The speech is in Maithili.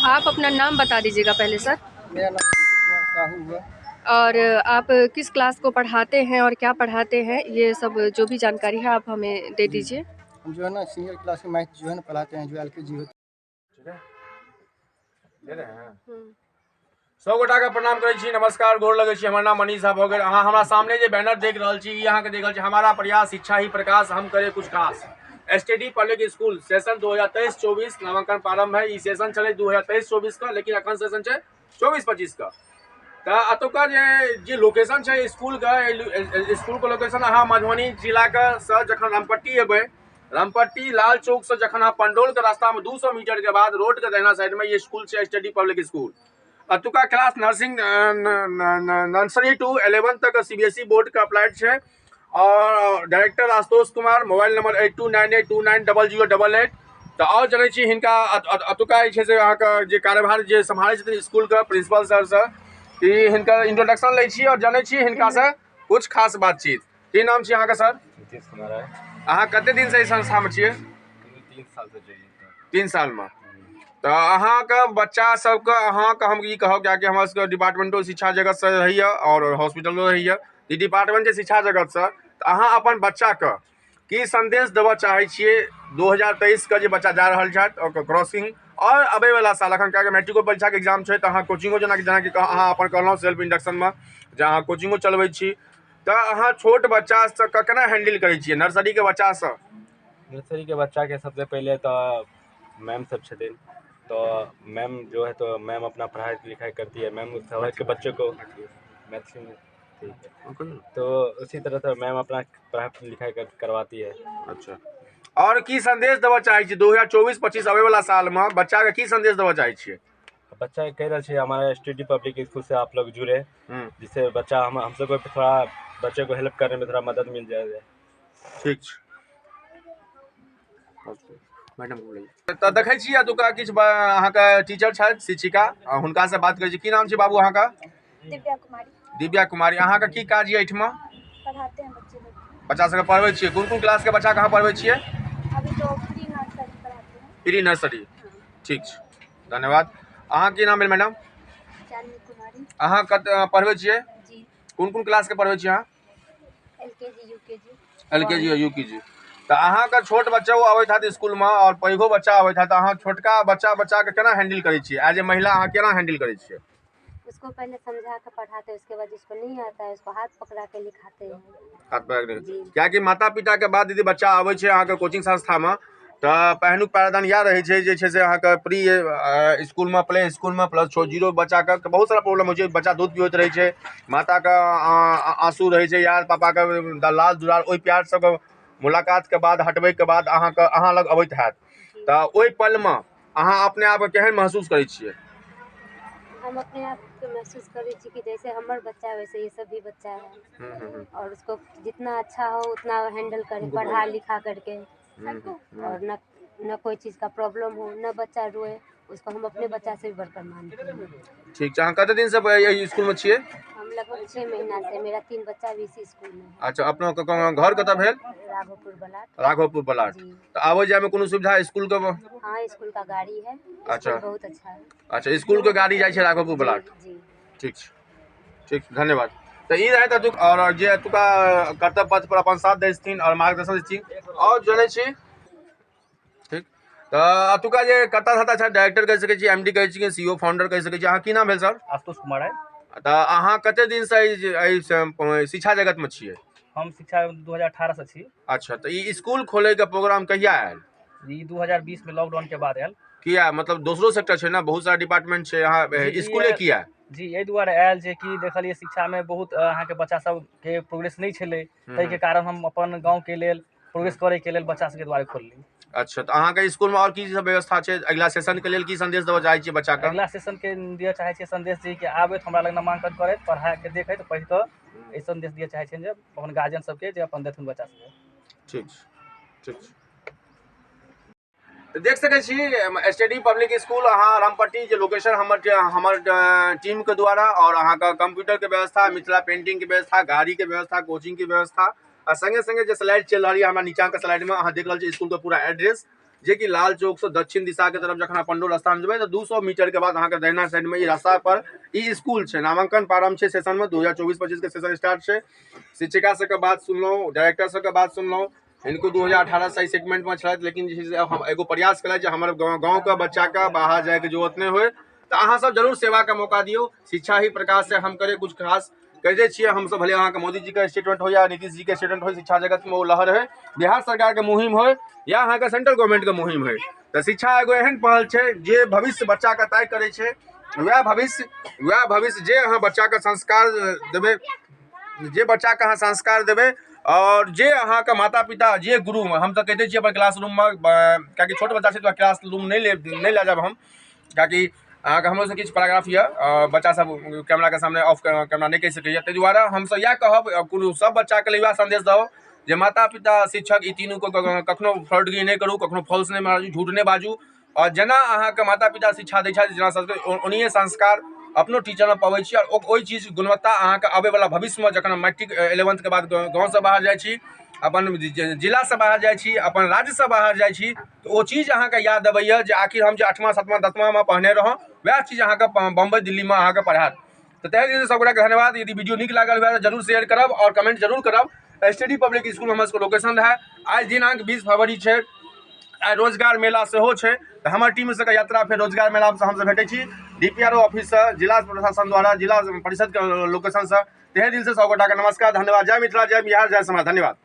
आप अपना नाम बता दीजिएगा पहले सर। मेरा नाम संजीव कुमार साहू हुआ। और आप किस क्लास को पढ़ाते हैं और क्या पढ़ाते हैं, ये सब जो भी जानकारी है आप हमें दे दीजिए। हम जो है ना सीनियर क्लास में मैथ जो है ना पढ़ाते हैं, जो एलकेजी होती है। सब गोटा के प्रणाम करै छी, नमस्कार, गोर लगै छी। हमर नाम मनीष झा भऽ गेल। अहाँ हमरा सामने जे बैनर देख रहल छी, ई अहाँके देख रहल छी, हमारा प्रयास शिक्षा ही प्रकाश, हम करे कुछ खास। एसटीडी पब्लिक स्कूल सेशन 2023-24 नामांकन प्रारंभ है। ई सेशन छलै 2023-24 के, लेकिन अखन सेशन छै 24-25 के। तऽ एतुका जे जे लोकेशन छै स्कूलके, स्कूलके लोकेशन अहाँ मधुबनी जिलाके से जखन रामपट्टी एबै, रामपट्टी लाल चौक से जखन अहाँ पंडौलके रास्तामे 200 मीटर के बाद रोडके दहिना साइडमे ई स्कूल छै, एसटीडी पब्लिक स्कूल। एतुका क्लास नर्सिंग नर्सरी टू 11 तक सीबीएसई बोर्ड के अप्लाइड छै। और director Ashutosh Kumar, mobile number 8298290088। तऽ आओर जनै छी हिनका एतुका जे छै से अहाँके जे कार्यभार जे सम्हारै छथिन स्कूलके प्रिंसिपल सरसँ, ई हिनकर इंट्रोडक्शन लै छी और जनै छी हिनकासँ कुछ खास बातचीत। की नाम छी अहाँके सर? नीतीश कुमार है। अहाँ कते दिनसँ एहि संस्थामे छियै? 3 साल से चाहिए। 3 सालमे। तऽ अहाँके बच्चा सबके अहाँके हम ई कहब, कियाकि हमर सबके डिपार्टमेंटो शिक्षा जगतसँ रहैए और हॉस्पिटलो रहैए, ई डिपार्टमेंट छै शिक्षा जगतसँ, तऽ अहाँ अपन बच्चाके की संदेश देबऽ चाहै छियै 2023 के जे बच्चा जा रहल छथि ओकर क्रॉसिंग और अबैवला साल, अखन कियाकि मैट्रिको परीक्षाके एग्जाम छै, तऽ अहाँ कोचिंगो जेनाकि जेनाकि अहाँ अपन कहलहुँ सेल्फ इंडक्शनमे जे अहाँ कोचिंगो चलबै छी, तऽ अहाँ छोट बच्चासँ केना हैंडल करै छियै नर्सरीके बच्चासँ? नर्सरी के बच्चा के सबसे पहले तो मैम सब छथिन, तो मैम जो है तो मैम अपना पढ़ाई लिखाई करती है, मैम समझ के बच्चों को मैथिली में ठीक है, तो उसी तरह से मैम अपना पढ़ाई लिखाई करवाती है। अच्छा, और की संदेश देबऽ चाहै छी 2024-25 अबैवला सालमे बच्चाके की संदेश देबऽ चाहै छियै? बच्चा कह रहा है हमारा एसटीडी पब्लिक स्कूल से आप लोग जुड़े, जिससे बच्चा हम सबको थोड़ा बच्चे को हेल्प करने में थोड़ा मदद मिल जाए। ठीक छै मैडम। तऽ देखै छी एतुका किछु अहाँके टीचर छथि, शिक्षिका, हुनकासँ बात करै छी। की नाम छै बाबू अहाँके? दिव्या कुमारी। दिव्या कुमारी, अहाँके की काज यऽ एहिठमा? पढ़ाते हैं बच्चे लोग। बच्चा सबके पढ़बै छियै? कोन कोन क्लासके बच्चाके अहाँ पढ़बै छियै? अभी तो प्री नर्सरी पढ़ाते हैं। प्री नर्सरी, ठीक छै, धन्यवाद। अहाँ की नाम भेल मैडम? चांदनी कुमारी। अहाँ कत पढ़बै छियै? जी। कोन कोन क्लासके पढ़बै छियै अहाँ? LKG UKG. एलकेजी और यूकेजी। तऽ अहाँके छोट बच्चा अबैत हैत स्कूलमे और पैघो बच्चा अबैत हैत, अहाँ छोटका बच्चा बच्चाके केना हैंडल करै छियै? एज ए महिला अहाँ केना हैंडल करै छियै? उसको पहले समझा के पढ़ाते हैं, उसके बाद जिसको नहीं आता है उसको हाथ पकड़ा के लिखाते हैं। हाथ पकड़ जी। कियाकि माता पिताके बाद यदि बच्चा आबै छै अहाँके कोचिंग संस्थामे, तऽ पहिलुक प्रावधान इएह रहै छै जे छै से अहाँके प्री स्कूलमे, प्ले स्कूलमे प्लस छओ जीरो बच्चाके बहुत सारा प्रॉब्लम होइ छै। बच्चा दूध पिबैत रहै छै, माताके आँसू रहै छै या पापाके लाल दुलार, ओहि प्यार सबके मुलाकातके बाद हटबैके बाद अहाँके अहाँ लग अबैत हैत, तऽ ओहि पलमे अहाँ अपने आपके केहन महसूस करै छियै? हम अपने आप के महसूस करै छी कि जैसे हमर बच्चा है वैसे ये सब भी बच्चा है, और उसको जितना अच्छा हो उतना हैंडल करें पढ़ा लिखा करके, और न न कोई चीज़ का प्रॉब्लम हो, न बच्चा रोए, उसको हम अपने बच्चा से भी बढ़कर मानते हैं। ठीक छै। अहाँ कते दिनसँ एहि स्कूलमे छियै? हम लगभग 6 महीना से, मेरा 3 बच्चा भी इसी स्कूल में है। अच्छा, अपना घर कतऽ भेल? राघोपुर बलाट। राघोपुर बलाट। जी। तऽ आबै जायमे कोनो सुविधा स्कूलके? हाँ, स्कूल का गाड़ी है। अच्छा। बहुत अच्छा है। अच्छा, स्कूलके गाड़ी जाइ छै राघोपुर बलाट। जी। ठीक छै, ठीक, धन्यवाद। तऽ ई रहै एतुक और जे एतुका कर्तव्य पथ पर अपन साथ दै छथिन और मार्गदर्शन दै छथिन और जनै छी। ठीक, तऽ एतुका जे कर्ता धर्ता छथि, डायरेक्टर कहि सकै छी, एमडी कहि सकै छी, सीईओ फाउंडर कहि सकै छी, अहाँ की नाम भेल सर? आशुतोष कुमार राय। तऽ अहाँ कते दिनसँ एहि शिक्षा जगतमे छियै? हम शिक्षा 2018 से छी। अच्छा, तऽ ई स्कूल खोलैके प्रोग्राम कहिया आयल? ई 2020 में लॉकडाउन के बाद आयल। किया? मतलब दोसरो सेक्टर छै ने, बहुत सारा डिपार्टमेंट छै, अहाँ स्कूले किया? जी, एहि दुआरे आयल जे कि देखलियै शिक्षामे बहुत अहाँके बच्चा सबके प्रोग्रेस नहि छलै, ताहिके कारण हम अपन गाँवके लेल प्रोग्रेस करैके लेल बच्चा सबके दुआरे खोलली। अच्छा, तऽ अहाँके स्कूलमे आओर की सब व्यवस्था छै? अगिला सेशनके लेल की संदेश देबऽ चाहै छियै बच्चाके? अगिला सेशनके दिअ चाहै छियै संदेश जे कि आबथि हमरा लग नामांकन करथि, पढ़ाके देखथि, पढ़ि कऽ एहि संदेश दिअ चाहै छियनि जे अपन गार्जियन सबके जे अपन देथुन बच्चा सबके। ठीक छै, ठीक छै। तऽ देख सकै छी एसटीडी पब्लिक स्कूल अहाँ रामपट्टी जे लोकेशन हमर हमर टीमके द्वारा और अहाँके कंप्यूटरके व्यवस्था, मिथिला पेंटिंगके व्यवस्था, गाड़ीके व्यवस्था, कोचिंगके व्यवस्था आ संगे संगे जे स्लाइड चलि रहल यऽ हमरा नीचाँके स्लाइडमे अहाँ देख रहल छी स्कूलके पूरा एड्रेस। जेकि लाल चौक से दक्षिण दिशा के तरफ जखन पंडौल स्थान जेबै तऽ 200 मीटर के बाद अहाँके दहिना साइड में ई रास्ता पर ई स्कूल छै। नामांकन प्रारंभ छै सेशन में 2024-25 के सेशन स्टार्ट छै। शिक्षिका सबके बात सुनलहुँ, डायरेक्टर सबके बात सुनलहुँ, हिनको 2018 से सेगमेंट में छलथि, लेकिन जे छै से हम एगो प्रयास केलथि जे हमर गाँवके बच्चाके बाहर जाइके जरूरत नहि होइ। तऽ अहाँ सब जरूर सेवाके मौका दियौ। शिक्षा ही प्रकाश से हम करे कुछ खास कहिते छियै हमसब, भले अहाँके मोदी जी के स्टेटमेंट हो या नीतीश जी के स्टेटमेंट हो, शिक्षा जगत में ओ लहर है, बिहार सरकार के मुहिम हो या अहाँके सेंट्रल गवर्नमेंट के मुहिम है। तऽ शिक्षा एगो एहन पहल छै जे भविष्य बच्चाके तय करै छै। वएह भविष्य जे अहाँ बच्चाके संस्कार देबै, जे बच्चाके अहाँ संस्कार देबै और जे अहाँके माता पिता जे गुरु, हम तऽ कहिते छियै अपन क्लासरूममे, कियाकि छोट बच्चा छै तऽ क्लासरूम नहि लए जायब हम, कियाकि अहाँके हमरोसँ किछु पैराग्राफ यऽ, बच्चा सब कैमराके सामने ऑफ कैमरा नहि कहि सकैए। ताहि दुआरे हमसब इएह कहब, कोनो सब बच्चाके लेल इएह संदेश दब जे माता पिता शिक्षक ई तीनूके कखनो फ्रॉडगिरी नहि करू, कखनो फॉल्स नहि मारू, झूठ नहि बाजू। और जेना अहाँके माता पिता शिक्षा दै छथि, जेना संस्कार ओनाहिए संस्कार अपनो टीचरमे पबै छी और ओहि चीज गुणवत्ता अहाँके आबैवला भविष्यमे जखन हम मैट्रिक 11th के बाद गाँवसँ बाहर जाइ छी, अपन जिलासँ बाहर जाइ छी, अपन राज्यसँ बाहर जाइ छी, तऽ ओ चीज अहाँके याद अबैए जे आखिर हम जे 8वां 7वां 10वांमे पढ़ने रहौं वएह चीज अहाँके बम्बई दिल्लीमे अहाँके पढ़ायत। तऽ तहे दिलसँ सब गोटाके धन्यवाद। यदि वीडियो नीक लागल हुए तऽ जरूर शेयर करब और कमेंट जरूर करब। एसटीडी पब्लिक स्कूल हमर सबके लोकेशन रहै। आइ दिनांक 20 फरवरी छै, आइ रोजगार मेला सेहो छै, तऽ हमर टीम सबके यात्रा फेर रोजगार मेलासँ हमसब भेटै छी डीपीआरओ ऑफिससँ, जिला प्रशासन द्वारा, जिला परिषदके लोकेशनसँ। तहे दिलसँ सब गोटाके नमस्कार, धन्यवाद। जय मिथिला, जय बिहार, जय समाज। धन्यवाद।